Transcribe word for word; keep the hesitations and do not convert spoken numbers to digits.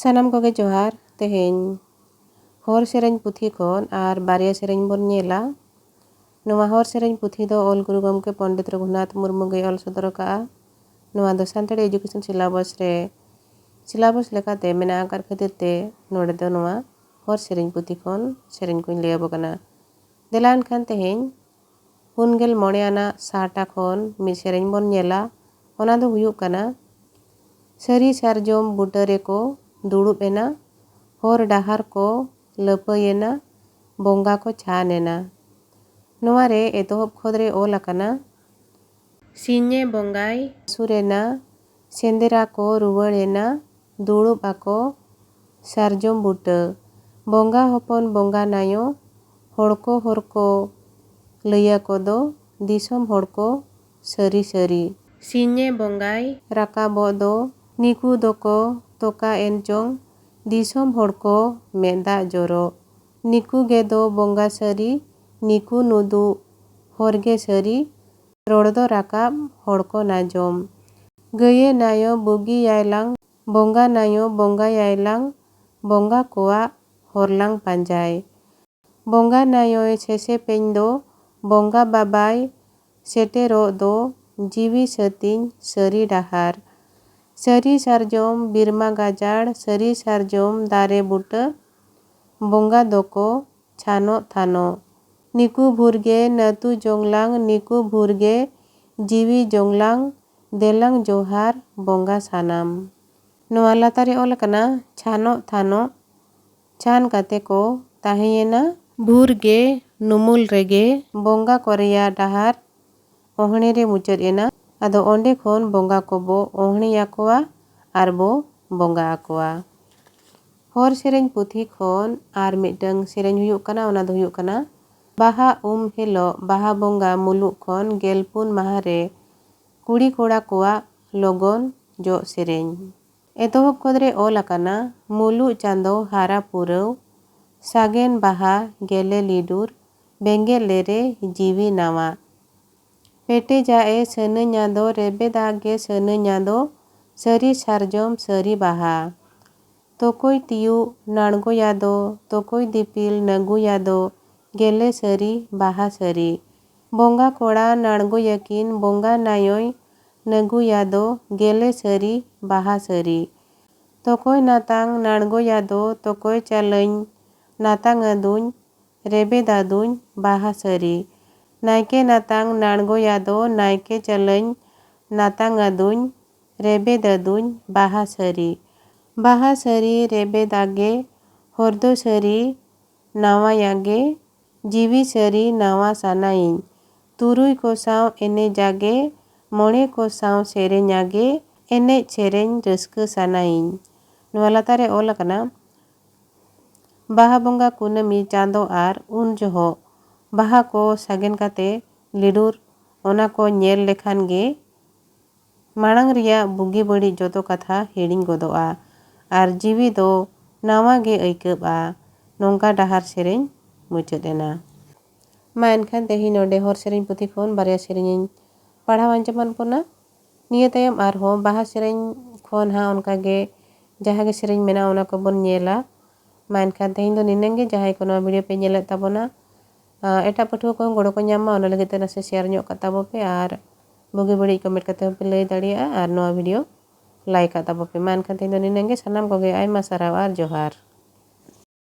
ᱥᱟᱱᱟᱢ ᱠᱚᱜᱮ ᱡᱚᱦᱟᱨ᱾ ᱛᱮᱦᱮᱧ ᱦᱚᱨ ᱥᱮᱨᱮᱧ ᱯᱩᱛᱷᱤ ᱠᱷᱚᱱ ᱟᱨ ᱵᱟᱨᱭᱟ ᱥᱮᱨᱮᱧ ᱵᱚᱱ ᱧᱮᱞᱟ᱾ ᱱᱚᱣᱟ ᱦᱚᱨ ᱥᱮᱨᱮᱧ ᱯᱩᱛᱷᱤ ᱫᱚ ᱚᱞ ᱜᱩᱨᱩ ᱜᱚᱢᱠᱮ ᱯᱚᱱᱰᱤᱛ ᱨᱚᱜᱷᱩᱱᱟᱛᱷ ᱢᱩᱨᱢᱩ ᱜᱮᱭ ᱚᱞ ᱥᱚᱫᱚᱨ ᱟᱠᱟᱫᱼᱟ᱾ ᱱᱚᱣᱟ ᱫᱚ ᱥᱟᱱᱛᱟᱲᱤ education syllabus ᱨᱮ syllabus ᱞᱮᱠᱟᱛᱮ ᱢᱮᱱᱟᱜ ᱟᱠᱟᱫ ᱠᱷᱟᱹᱛᱤᱨ ᱛᱮ ᱱᱚᱰᱮ ᱫᱚ ᱱᱚᱣᱟ ᱦᱚᱨ ᱥᱮᱨᱮᱧ ᱯᱩᱛᱷᱤ ᱠᱷᱚᱱ ᱥᱮᱨᱮᱧ ᱠᱚᱧ ᱞᱟᱹᱭ ᱟᱵᱚ ᱠᱟᱱᱟ᱾ ᱫᱮᱞᱟ ᱮᱱᱠᱷᱟᱱ ᱛᱮᱦᱮᱧ ᱯᱩᱱ ᱜᱮᱞ ᱢᱚᱬᱮ ᱟᱱᱟᱜ ᱥᱟᱦᱴᱟ ᱠᱷᱚᱱ ᱢᱤᱫ ᱥᱮᱨᱮᱧ ᱵᱚᱱ ᱧᱮᱞᱟ᱾ ᱚᱱᱟ ᱫᱚ ᱦᱩᱭᱩᱜ ᱠᱟᱱᱟ, ᱥᱟᱹᱨᱤ ᱥᱟᱨᱡᱚᱢ ᱵᱩᱴᱟᱹ ᱨᱮᱠᱚ ᱫᱩᱲᱩᱵ ᱮᱱᱟ, ᱦᱚᱨ ᱰᱟᱦᱟᱨ ᱠᱚ ᱞᱟᱹᱯᱟᱹᱭᱮᱱᱟ, ᱵᱚᱸᱜᱟ ᱠᱚ ᱪᱷᱟᱱ ᱮᱱᱟ᱾ ᱱᱚᱣᱟ ᱨᱮ ᱮᱛᱚᱦᱚᱵ ᱠᱷᱚᱸᱫᱽ ᱨᱮ ᱚᱞ ᱟᱠᱟᱱᱟ, ᱥᱤᱧᱮ ᱵᱚᱸᱜᱟᱭ ᱥᱩᱨᱮᱱᱟ, ᱥᱮᱸᱫᱽᱨᱟ ᱠᱚ ᱨᱩᱣᱟᱹᱲ ᱮᱱᱟ, ᱫᱩᱲᱩᱵ ᱟᱠᱚ ᱥᱟᱨᱡᱚᱢ ᱵᱩᱴᱟᱹ᱾ ᱵᱚᱸᱜᱟ ᱦᱚᱯᱚᱱ ᱵᱚᱸᱜᱟ ᱱᱟᱭᱚ, ᱦᱚᱲ ᱠᱚ ᱦᱚᱨ ᱠᱚ ᱞᱟᱹᱭᱟ ᱠᱚ ᱫᱚ, ᱫᱤᱥᱚᱢ ᱦᱚᱲ ᱠᱚ ᱥᱟᱹᱨᱤ ᱥᱟᱹᱨᱤ᱾ ᱥᱤᱧᱮ ᱵᱚᱸᱜᱟᱭ ᱨᱟᱠᱟᱵᱚᱜ ᱫᱚ, ᱱᱤᱠᱩ ᱫᱚᱠᱚ ᱛᱚᱠᱟ ᱮᱱ ᱪᱚᱝ, ᱫᱤᱥᱚᱢ ᱦᱚᱲ ᱠᱚ ᱢᱮᱫ ᱫᱟᱜ ᱡᱚᱨᱚᱜ᱾ ᱱᱤᱠᱩ ᱜᱮ ᱫᱚ ᱵᱚᱸᱜᱟ ᱥᱟᱹᱨᱤ, ᱱᱤᱠᱩ ᱱᱩᱫᱩᱜ ᱦᱚᱨ ᱜᱮ ᱥᱟᱹᱨᱤ, ᱨᱚᱲ ᱫᱚ ᱨᱟᱠᱟᱵ ᱦᱚᱲ ᱠᱚ ᱱᱟᱡᱚᱢ᱾ ᱜᱟᱹᱭᱮ ᱱᱟᱭᱚ ᱵᱩᱜᱤᱭᱟᱭ ᱞᱟᱝ, ᱵᱚᱸᱜᱟ ᱱᱟᱭᱚ ᱵᱚᱸᱜᱟᱭᱟᱭ ᱞᱟᱝ, ᱵᱚᱸᱜᱟ ᱠᱚᱣᱟᱜ ᱦᱚᱨ ᱞᱟᱝ ᱯᱟᱸᱡᱟᱭ᱾ ᱵᱚᱸᱜᱟ ᱱᱟᱭᱚᱭ ᱥᱮᱥᱮᱯᱮᱧ ᱫᱚ, ᱵᱚᱸᱜᱟ ᱵᱟᱵᱟᱭ ᱥᱮᱴᱮᱨᱚᱜ ᱫᱚ, ᱡᱤᱣᱤ ᱥᱟᱹᱛᱤᱧ ᱥᱟᱹᱨᱤ ᱰᱟᱦᱟᱨ᱾ ᱥᱟᱹᱨᱤ ᱥᱟᱨᱡᱚᱢ ᱵᱤᱨᱢᱟ ᱜᱟᱡᱟᱲ, ᱥᱟᱹᱨᱤ ᱥᱟᱨᱡᱚᱢ ᱫᱟᱨᱮ ᱵᱩᱴᱟᱹ, ᱵᱚᱸᱜᱟ ᱫᱚᱠᱚ ᱪᱷᱟᱱᱚᱜ ᱛᱷᱟᱱᱚᱜ᱾ ᱱᱤᱠᱩ ᱵᱷᱩᱨ ᱜᱮ ᱱᱟᱹᱛᱩ ᱡᱚᱝᱞᱟᱝ, ᱱᱤᱠᱩ ᱵᱷᱩᱨ ᱜᱮ ᱡᱤᱣᱤ ᱡᱚᱝᱞᱟᱝ, ᱫᱮᱞᱟᱝ ᱡᱚᱦᱟᱨ ᱵᱚᱸᱜᱟ ᱥᱟᱱᱟᱢ᱾ ᱱᱚᱣᱟ ᱞᱟᱛᱟᱨ ᱨᱮ ᱚᱞ ᱟᱠᱟᱱᱟ, ᱪᱷᱟᱱᱚᱜ ᱛᱷᱟᱱᱚᱜ, ᱪᱷᱟᱱ ᱠᱟᱛᱮ ᱠᱚ ᱛᱟᱦᱮᱸᱭᱮᱱᱟ᱾ ᱵᱷᱩᱨ ᱜᱮ ᱱᱩᱢᱩᱞ ᱨᱮᱜᱮ ᱵᱚᱸᱜᱟ ᱠᱚ ᱨᱮᱭᱟᱜ ᱰᱟᱦᱟᱨ ᱚᱦᱬᱮ ᱨᱮ ᱢᱩᱪᱟᱹᱫ ᱮᱱᱟ᱾ ᱟᱫᱚ ᱚᱸᱰᱮ ᱠᱷᱚᱱ ᱵᱚᱸᱜᱟ ᱠᱚᱵᱚ ᱚᱦᱬᱮ ᱟᱠᱚᱣᱟ ᱟᱨ ᱵᱚ ᱵᱚᱸᱜᱟ ᱟᱠᱚᱣᱟ᱾ ᱦᱚᱨ ᱥᱮᱨᱮᱧ ᱯᱩᱛᱷᱤ ᱠᱷᱚᱱ ᱟᱨ ᱢᱤᱫᱴᱟᱝ ᱥᱮᱨᱮᱧ ᱦᱩᱭᱩᱜ ᱠᱟᱱᱟ, ᱚᱱᱟ ᱫᱚ ᱦᱩᱭᱩᱜ ᱠᱟᱱᱟ, ᱵᱟᱦᱟ ᱩᱢ ᱦᱤᱞᱳᱜ ᱵᱟᱦᱟ ᱵᱚᱸᱜᱟ ᱢᱩᱞᱩᱜ ᱠᱷᱚᱱ ᱜᱮᱞ ᱯᱩᱱ ᱢᱟᱦᱟ ᱨᱮ ᱠᱩᱲᱤ ᱠᱚᱲᱟ ᱠᱚᱣᱟᱜ ᱞᱚᱜᱚᱱ ᱡᱚᱜ ᱥᱮᱨᱮᱧ᱾ ᱮᱛᱚᱦᱚᱵ ᱠᱷᱚᱸᱫᱽ ᱨᱮ ᱚᱞ ᱟᱠᱟᱱᱟ, ᱢᱩᱞᱩᱜ ᱪᱟᱸᱫᱚ ᱦᱟᱨᱟ ᱯᱩᱨᱟᱹᱣ, ᱥᱟᱜᱮᱱ ᱵᱟᱦᱟ ᱜᱮᱞᱮ ᱞᱤᱰᱩᱨ, ᱵᱮᱸᱜᱮᱫ ᱞᱮᱨᱮ ᱡᱤᱣᱤ ᱱᱟᱣᱟ᱾ ᱯᱮᱴᱮᱡᱟᱜ ᱮ ᱥᱟᱹᱱᱟᱹᱧᱟ ᱫᱚ, ᱨᱮᱵᱮᱫᱟᱜ ᱜᱮ ᱥᱟᱹᱱᱟᱹᱧᱟ ᱫᱚ, ᱥᱟᱹᱨᱤ ᱥᱟᱨᱡᱚᱢ ᱥᱟᱹᱨᱤ ᱵᱟᱦᱟ᱾ ᱛᱚᱠᱚᱭ ᱛᱤᱭᱩᱜ ᱱᱟᱬᱜᱚᱭᱟ ᱫᱚ, ᱛᱚᱠᱚᱭ ᱫᱤᱯᱤᱞ ᱱᱟᱹᱜᱩᱭᱟ ᱫᱚ, ᱜᱮᱞᱮ ᱥᱟᱹᱨᱤ ᱵᱟᱦᱟ ᱥᱟᱹᱨᱤ᱾ ᱵᱚᱸᱜᱟ ᱠᱚᱲᱟ ᱱᱟᱬᱜᱚᱭᱟᱠᱤᱱ, ᱵᱚᱸᱜᱟ ᱱᱟᱭᱚᱭ ᱱᱟᱹᱜᱩᱭᱟ ᱫᱚ, ᱜᱮᱞᱮ ᱥᱟᱹᱨᱤ ᱵᱟᱦᱟ ᱥᱟᱹᱨᱤ᱾ ᱛᱚᱠᱚᱭ ᱱᱟᱛᱟᱝ ᱱᱟᱬᱜᱚᱭᱟ ᱫᱚ, ᱛᱚᱠᱚᱭ ᱪᱟᱞᱟᱹᱧ ᱱᱟᱛᱟᱝ ᱟᱹᱫᱩᱧ, ᱨᱮᱵᱮᱫᱟᱫᱩᱧ ᱵᱟᱦᱟ ᱥᱟᱹᱨᱤ᱾ ᱱᱟᱭᱠᱮ ᱱᱟᱛᱟᱝ ᱱᱟᱬᱜᱚᱭᱟ ᱫᱚ, ᱱᱟᱭᱠᱮ ᱪᱟᱞᱟᱹᱧ ᱱᱟᱛᱟᱝ ᱟᱹᱫᱩᱧ, ᱨᱮᱵᱮᱫᱟᱫᱩᱧ ᱵᱟᱦᱟ ᱥᱟᱹᱨᱤ᱾ ᱵᱟᱦᱟ ᱥᱟᱹᱨᱤ ᱨᱮᱵᱮᱫᱟᱜᱮ, ᱦᱚᱨᱫᱚ ᱥᱟᱹᱨᱤ ᱱᱟᱣᱟᱭᱟᱜᱮ, ᱡᱤᱣᱤ ᱥᱟᱹᱨᱤ ᱱᱟᱣᱟ ᱥᱟᱱᱟᱭᱤᱧ᱾ ᱛᱩᱨᱩᱭ ᱠᱚ ᱥᱟᱶ ᱮᱱᱮᱡᱟᱜᱮ, ᱢᱚᱬᱮ ᱠᱚ ᱥᱟᱶ ᱥᱮᱨᱮᱧᱟᱜᱮ, ᱮᱱᱮᱡ ᱥᱮᱨᱮᱧ ᱨᱟᱹᱥᱠᱟᱹ ᱥᱟᱱᱟᱭᱤᱧ᱾ ᱱᱚᱣᱟ ᱞᱟᱛᱟᱨ ᱨᱮ ᱚᱞ ᱟᱠᱟᱱᱟ, ᱵᱟᱦᱟ ᱵᱚᱸᱜᱟ ᱠᱩᱱᱟᱹᱢᱤ ᱪᱟᱸᱫᱚ ᱟᱨ ᱩᱱ ᱡᱚᱦᱚᱜ ᱵᱟᱦᱟ ᱠᱚ ᱥᱟᱜᱮᱱ ᱠᱟᱛᱮ ᱞᱤᱰᱩᱨ, ᱚᱱᱟ ᱠᱚ ᱧᱮᱞ ᱞᱮᱠᱷᱟᱱ ᱜᱮ ᱢᱟᱲᱟᱝ ᱨᱮᱭᱟᱜ ᱵᱩᱜᱤ ᱵᱟᱹᱲᱤᱡ ᱡᱚᱛᱚ ᱠᱟᱛᱷᱟ ᱦᱤᱲᱤᱧ ᱜᱚᱫᱚᱜᱼᱟ ᱟᱨ ᱡᱤᱣᱤ ᱫᱚ ᱱᱟᱣᱟ ᱜᱮ ᱟᱹᱭᱠᱟᱹᱜᱼᱟ᱾ ᱱᱚᱝᱠᱟ ᱰᱟᱦᱟᱨ ᱥᱮᱨᱮᱧ ᱢᱩᱪᱟᱹᱫ ᱮᱱᱟ᱾ ᱢᱟ ᱮᱱᱠᱷᱟᱱ ᱛᱮᱦᱮᱧ ᱱᱚᱰᱮ ᱦᱚᱨ ᱥᱮᱨᱮᱧ ᱯᱩᱛᱷᱤ ᱠᱷᱚᱱ ᱵᱟᱨᱭᱟ ᱥᱮᱨᱮᱧ ᱤᱧ ᱯᱟᱲᱦᱟᱣ ᱟᱸᱡᱚᱢᱟᱫ ᱵᱚᱱᱟ᱾ ᱱᱤᱭᱟᱹ ᱛᱟᱭᱚᱢ ᱟᱨᱦᱚᱸ ᱵᱟᱦᱟ ᱥᱮᱨᱮᱧ ᱠᱷᱚᱱ ᱦᱟᱸᱜ ᱚᱱᱠᱟ ᱜᱮ ᱡᱟᱦᱟᱸ ᱜᱮ ᱥᱮᱨᱮᱧ ᱢᱮᱱᱟᱜᱼᱟ, ᱚᱱᱟ ᱠᱚᱵᱚᱱ ᱧᱮᱞᱟ᱾ ᱢᱟ ᱮᱱᱠᱷᱟᱱ ᱛᱮᱦᱮᱧ ᱫᱚ ᱱᱤᱱᱟᱹᱝ ᱜᱮ᱾ ᱡᱟᱦᱟᱸᱭ ᱠᱚ ᱱᱚᱣᱟ video ᱯᱮ ᱧᱮᱞᱮᱫ ᱛᱟᱵᱚᱱᱟ, ᱟᱸ, ᱮᱴᱟᱜ ᱯᱟᱹᱴᱷᱩᱣᱟᱹ ᱠᱚᱦᱚᱸ ᱜᱚᱲᱚ ᱠᱚ ᱧᱟᱢ ᱢᱟ, ᱚᱱᱟ ᱞᱟᱹᱜᱤᱫ ᱛᱮ ᱱᱟᱥᱮ share ᱧᱚᱜ ᱠᱟᱜ ᱛᱟᱵᱚ ᱯᱮ ᱟᱨ ᱵᱩᱜᱤ ᱵᱟᱹᱲᱤᱡ comment ᱠᱟᱛᱮ ᱦᱚᱸᱯᱮ ᱞᱟᱹᱭ ᱫᱟᱲᱮᱭᱟᱜᱼᱟ ᱟᱨ ᱱᱚᱣᱟ video like ᱠᱟᱜ ᱛᱟᱵᱚ ᱯᱮ᱾ ᱢᱟ ᱮᱱᱠᱷᱟᱱ ᱛᱮᱦᱮᱧ ᱫᱚ ᱱᱤᱱᱟᱹᱝ ᱜᱮ᱾ ᱥᱟᱱᱟᱢ ᱠᱚᱜᱮ ᱟᱭᱢᱟ ᱥᱟᱨᱦᱟᱣ ᱟᱨ ᱡᱚᱦᱟᱨ᱾